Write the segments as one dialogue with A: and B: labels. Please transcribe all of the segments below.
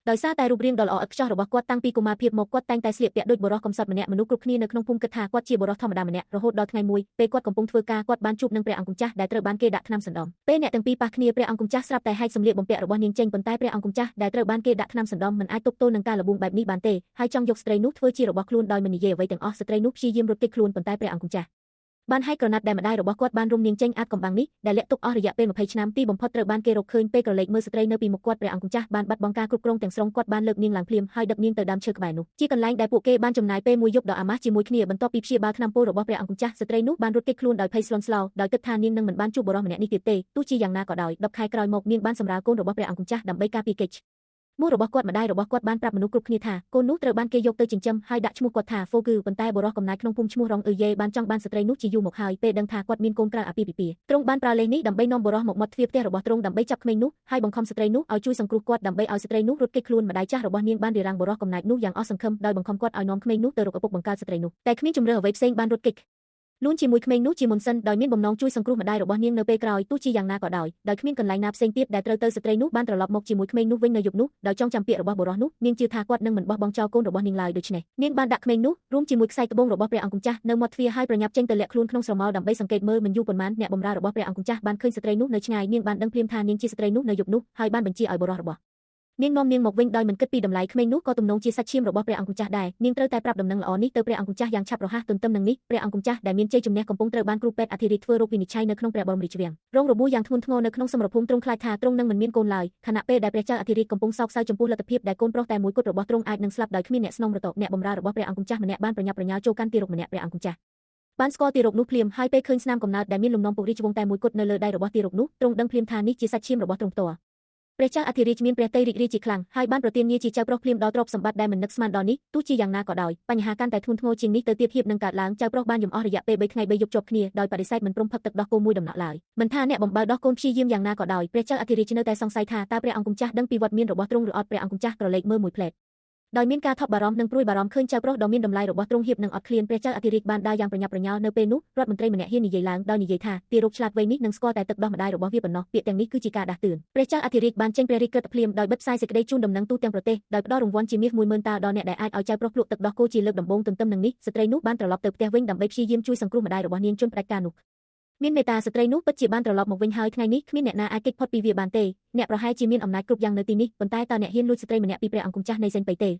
A: ដោយសារតែរូបរាងដ៏ល្អឥតខ្ចោះរបស់គាត់តាំងពីកុមារភាពមកគាត់តែងតែស្លៀកពាក់ដូចបុរសកំសត់ម្នាក់មនុស្សគ្រប់គ្នានៅក្នុងភូមិគិតថាគាត់ជាបុរសធម្មតាម្នាក់រហូតដល់ថ្ងៃមួយពេលគាត់កំពុងធ្វើការគាត់បានជួបនឹងព្រះអង្គម្ចាស់ដែលត្រូវបានគេដាក់ថ្នាំសណ្ដំពេលអ្នកទាំងពីរប៉ះគ្នាព្រះអង្គម្ចាស់ស្រាប់តែហែកសម្លៀកបំពាក់របស់នាងចេញប៉ុន្តែព្រះអង្គម្ចាស់ដែលត្រូវបានគេដាក់ថ្នាំសណ្ដំមិនអាចទប់ទល់នឹងការល្បួងបែបនេះបានទេហើយចង់យកស្ត្រីនោះធ្វើជារបស់ខ្លួនដោយមិននិយាយអ្វីទាំងអស់ស្ត្រីនោះព្យាយាមរត់គេចខ្លួនប៉ុន្តែព្រះអង្គម្ចាស់បានហែកក្រណាត់ដែលម្ដាយរបស់គាត់បានរុំនាងចេញអាចកំបាំងនេះដែលលាក់ទុកអស់រយៈពេល20ឆ្នាំទីបំផុតត្រូវបានគេរកឃើញពេលក្រឡេកមើលស្ត្រីនៅពីមុខគាត់ព្រះអង្គម្ចាស់បានបាត់បង់ការគ្រប់គ្រងទាំងស្រុងគាត់បានលើកនាងឡើងភ្លាមហើយដឹកនាងទៅដើមឈើក្បែរនោះជាកន្លែងដែលពួកគេបានចំណាយពេលមួយយប់ដ៏អាម៉ាស់ជាមួយគ្នាបន្ទាប់ពីព្យាបាលថ្នាំពុលរបស់ព្រះអង្គម្ចាស់ស្ត្រីនោះបានរត់គេចខ្លួនដោយភ័យស្លន់ស្លោដោយគិតថានាងនឹងមិនបានជួបបុរសម្នាក់នេះទៀតទេទោះជាយ៉ាងណាក៏ដោយ10ខែក្រោយមកនាងបានសម្រាលកូនរបស់ព្រះអង្គម្ចាស់ដើម្បីការពារកិច្ចមួរបស់គាត់ម្ដាយរបស់គាត់បានប្រាប់មនុស្សគ្រប់គ្នាថាកូននោះត្រូវបានគេយកទៅចិញ្ចឹមហើយដាក់ឈ្មោះគាត់ថាហ្វូគឺប៉ុន្តែបុរសកំណាចក្នុងភូមិឈ្មោះរងអ៊ឺយេបានចង់បានស្ត្រីនោះជាយូរមកហើយពេលដឹងថាគាត់មានកូនក្រៅអាពាហ៍ពិពាហ៍ទ្រង់បានប្រើលេសនេះដើម្បីនាំបុរសមកមាត់ទ្វារផ្ទះរបស់ទ្រង់ដើម្បីចាប់ក្មេងនោះហើយបង្ខំស្ត្រីនោះឲ្យជួយសង្គ្រោះគាត់ដើម្បីឲ្យស្ត្រីនោះរត់គេចខ្លួនម្ដាយចាស់របស់នាងបានរារាំងបុរសកំណាចនោះយ៉ាងអស់សង្ឃឹមដោយបង្ខំគាត់ឲ្យនាំក្មេងនោះទៅរកឪពុកបង្កើតស្ត្រីនោះតែគ្មានជម្រើសអ្វីផ្សេងបានរត់គេចលួនជាមួយក្មេងនោះជាមុនសិនដោយមានបំណងជួយសង្គ្រោះម្ដាយរបស់នាងនៅពេលក្រោយទោះជាយ៉ាងណាក៏ដោយដោយគ្មានកន្លែងណាផ្សេងទៀតដែលត្រូវទៅស្ត្រីនោះបានត្រឡប់មកជាមួយក្មេងនោះវិញនៅយប់នោះដោយចងចាំពាក្យរបស់បុរសនោះនាងជឿថាគាត់នឹងមិនបោះបង់ចោលកូនរបស់នាងឡើយដូច្នេះនាងបានដាក់ក្មេងនោះរួមជាមួយខ្សែត្បូងរបស់ព្រះអង្គម្ចាស់នៅមាត់ទ្វារហើយប្រញាប់ចេញទៅលាក់ខ្លួនក្នុងស្រមោលដើម្បីសង្កេតមើលមិនយូរប៉ុន្មានអ្នកបម្រើរបស់ព្រះអង្គម្ចាស់បានឃើញស្ត្រីនោះនៅឆ្ងាយនាងបានដឹងភ្លាមថានាងជាស្ត្រីនោះនៅយប់នោះហើយបានបញ្ជាឲ្យបុរសរបស់នាងនាំនាងមកវិញដោយមិនគិតពីតម្លៃក្មេងនោះក៏ទំនងជាសាច់ឈាមរបស់ព្រះអង្គម្ចាស់ដែរនាងត្រូវតែប្រាប់ដំណឹងល្អនេះទៅព្រះអង្គម្ចាស់យ៉ាងឆាប់រហ័សទន្ទឹមនឹងនេះព្រះអង្គម្ចាស់ដែលមានជ័យជំនះកំពុងត្រូវបានគ្រូពេទ្យអធិរាជធ្វើរោគវិនិច្ឆ័យនៅក្នុងព្រះបរមរាជវាំងរងរបួសយ៉ាងធ្ងន់ធ្ងរនៅក្នុងសមរភូមិទ្រង់ខ្លាចថាទ្រង់នឹងមិនមានកូនឡើយខណៈពេលដែលព្រះចៅអធិរាជកំពុងសោកសៅចំពោះលទ្ធភាពដែលកូនប្រុសតែមួយគត់របស់ទ្រង់អាចនឹងស្លាប់ដោយគ្មានអ្នកស្នងរតអ្នកបម្រើរបស់ព្រះអង្គម្ចាស់ម្នាក់បានប្រញាប់ប្រញាល់ចូលកាន់ទារកម្នាក់ព្រះអង្គម្ចាស់បានស្គាល់ទារកនោះភ្លាមហើយពេលឃើញស្នាមកំណើតដែលមានលំនាំពុករាជវង្សតែមួយគត់នៅលើដៃរបស់ទារកនោះទ្រង់ដឹងភ្លាមថានេះជាសាច់ឈាមរបស់ទ្រង់ផ្ទាល់ព្រះចៅអធិរាជមានព្រះទ័យរីករាយជាខ្លាំងហើយបានប្រទានងារជាចៅប្រុសភ្លាមដល់ទ្រព្យសម្បត្តិដែលមិននឹកស្មានដល់នេះទោះជាយ៉ាងណាក៏ដោយបញ្ហាកាន់តែធ្ងន់ធ្ងរជាងនេះទៅទៀតភាពនឹងកើតឡើងចៅប្រុសបានយំអស់រយៈពេល3ថ្ងៃ3យប់ជាប់គ្នាដោយបដិសេធមិនព្រមផឹកទឹកដោះគោមួយដំណក់ឡើយមិនថាអ្នកបំបើដោះកូនព្យាយាមយ៉ាងណាក៏ដោយព្រះចៅអធិរាជនៅតែសង្ស័យថាតើព្រះអង្គម្ចាស់ដឹងពីវត្តមានរបស់ទ្រង់ឬអត់ព្រះអង្គម្ចាស់ក្រឡេកមើលមួយភ្លែតដោយមានការថប់បារម្ភនិងព្រួយបារម្ភឃើញចៅប្រុសដ៏មានតម្លៃរបស់ទ្រង់ហៀបនឹងអត់ឃ្លានព្រះចៅអធិរាជបានដើរយ៉ាងប្រញាប់ប្រញាល់នៅពេលនោះរដ្ឋមន្ត្រីម្នាក់ហ៊ាននិយាយឡើងដោយនិយាយថាទារកឆ្លាតវៃនេះនឹងស្គាល់តែទឹកដោះម្ដាយរបស់វាប៉ុណ្ណោះពាក្យទាំងនេះគឺជាការដាស់តឿនព្រះចៅអធិរាជបានចេញព្រះរាជក្រឹត្យភ្លាមដោយបិទផ្សាយសេចក្តីជូនដំណឹងទូទាំងប្រទេសដោយផ្ដល់រង្វាន់ជាមាស10000តាលដល់អ្នកដែលអាចឲ្យចៅប្រុសភ្លក់ទឹកដោះគោជាលើកដំបូងទន្ទឹមនឹងនេះស្ត្រីនោះបានត្រឡប់ទៅផ្ទះវិញដើម្បីព្យាយាមជួយសង្គ្រោះម្ដាយរបស់នាងជនផ្ដាច់ការនោះមានមេត្តាស្ត្រីនោះពិតជាបានត្រឡប់មកវិញហើយថ្ងៃនេះគ្មានអ្នកណាអាចគេចផុតពីវាបានទេអ្នកប្រហែលជាមានអំណាចគ្រប់យ៉ាងនៅទីនេះប៉ុន្តែតើអ្នកហ៊ានលួចស្ត្រីម្នាក់ពីព្រះអង្គម្ចាស់នៃសេនប៉ៃទេ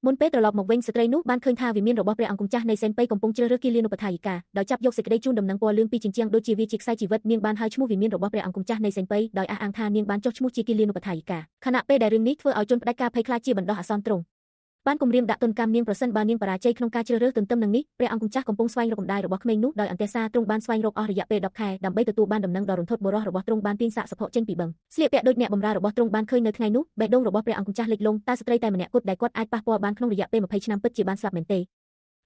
A: មុនពេលត្រឡប់មកវិញស្ត្រីនោះបានឃើញថាវិមានរបស់ព្រះអង្គម្ចាស់នៃសេនប៉ៃកំពុងជ្រើសរើសគិលានុបដ្ឋាយិកាដោយចាប់យកសេចក្តីជូនដំណឹងពណ៌លឿងពីជញ្ជាំងដូចជាវាជាខ្សែជីវិតនាងបានហៅឈ្មោះវិមានរបស់ព្រះអង្គម្ចាស់នៃសេនប៉ៃដោយអះអាងថានាងបានចុះឈ្មោះជាគិលានុបដ្ឋាយិកាខណៈពេលដែលរឿងនេះធ្វើឲ្យជនផ្ដាច់ការភ័យខ្លាចជាបណ្ដោះអាសន្នទ្រង់បានគំរាមដាក់ទណ្ឌកម្មនាងប្រសិនបើនាងបរាជ័យក្នុងការជ្រើសរើសទន្ទឹមនឹងនេះព្រះអង្គម្ចាស់កំពុងស្វែងរកម្ដាយរបស់ក្មេងនោះដោយអន្ទះសារទ្រង់បានស្វែងរកអស់រយៈពេល10ខែដើម្បីទទួលបានដំណឹងដ៏រន្ធត់បុរសរបស់ទ្រង់បានទាញសាកសភក់ចេញពីបឹងស្លៀកពាក់ដូចអ្នកបម្រើរបស់ទ្រង់បានឃើញនៅថ្ងៃនោះបេះដូងរបស់ព្រះអង្គម្ចាស់លិចលង់តើស្ត្រីតែម្នាក់គត់ដែលគាត់អាចប៉ះពាល់បានក្នុងរយៈពេល20ឆ្នាំពិតជាបានស្លាប់មែនទេ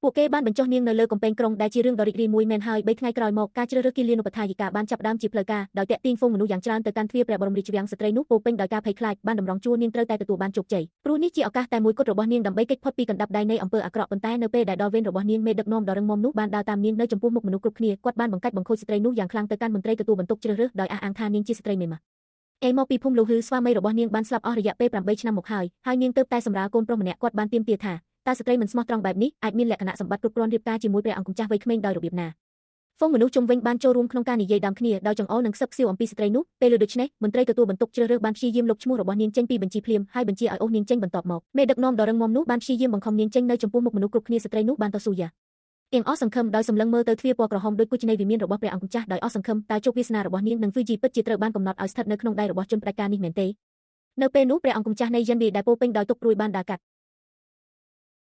A: ពួកគេបានបញ្ចុះនាងនៅលើកំពែងក្រុងដែលជារឿងដ៏រីករាយមួយមែនហើយ3ថ្ងៃក្រោយមកការជ្រើសរើសគិលានុបដ្ឋាយិកាបានចាប់ផ្ដើមជាផ្លូវការដោយតាក់ទាញហ្វូងមនុស្សយ៉ាងច្រើនទៅកាន់ទ្វារព្រះបរមរាជវាំងស្ត្រីនោះពោពេញដោយការភ័យខ្លាចបានតម្រង់ជួរនាងត្រូវតែទទួលបានជោគជ័យព្រោះនេះជាឱកាសតែមួយគត់របស់នាងដើម្បីគេចផុតពីកណ្ដាប់ដៃនៃអំពើអាក្រក់ប៉ុន្តែនៅពេលដែលដល់វេនរបស់នាងមេដឹកនាំដ៏រឹងមាំនោះបានដើរតាមនាងនៅចំពោះមុខមនុស្សគ្រប់គ្នាគាត់បានបង្កាច់បង្ខូចស្ត្រីនោះយ៉ាងខ្លាំងទៅកាន់មន្ត្រីទទួលបន្ទុកជ្រើសរើសដោយអះអាងថានាងជាស្ត្រីមេម៉ាឯមកពីភូមិលូហឺស្វាមីរបស់នាងបានស្លាប់អស់រយៈពេល8ឆ្នាំមកហើយហើយនាងទើបតែសម្រាលកូនប្រុសម្នាក់គាត់បានទាមទារថាតើស្ត្រីមិនស្មោះត្រង់បែបនេះអាចមានលក្ខណៈសម្បត្តិគ្រប់គ្រាន់រៀបការជាមួយព្រះអង្គម្ចាស់វ័យក្មេងដោយរបៀបណាហ្វូងមនុស្សជុំវិញបានចូលរួមក្នុងការនិយាយដើមគ្នាដោយចង្អុលនិងខ្សឹបខ្សៀវអំពីស្ត្រីនោះពេលលើដូច្នេះមន្ត្រីទទួលបន្ទុកជ្រើសរើសបានព្យាយាមលុបឈ្មោះរបស់នាងចេញពីបញ្ជីភ្លាមហើយបញ្ជាឲ្យអូសនាងចេញបន្ទាប់មកមេដឹកនាំដ៏រឹងមាំនោះបានព្យាយាមបង្ខំនាងចេញនៅចំពោះមុខមនុស្សគ្រប់គ្នាស្ត្រីនោះបានតស៊ូយ៉ាងអស់សង្ឃឹមដោយសម្លឹងមើលទៅទ្វារពណ៌ក្រហមដោយគុជនៃវិមានរបស់ព្រះអង្គម្ចាស់ដោយអស់សង្ឃឹមតើជោគវាសនារបស់នាងនិងហ្វ៊ីជីពិតជាត្រូវបានកំណត់ឲ្យស្ថិតនៅក្នុងដៃរបស់ជនផ្ដាច់ការនេះមែនទេនៅពេលនោះព្រះអង្គម្ចាស់នៃយិនវីដែលពោពេញដោយទុក្ខព្រួយបានដើរកាត់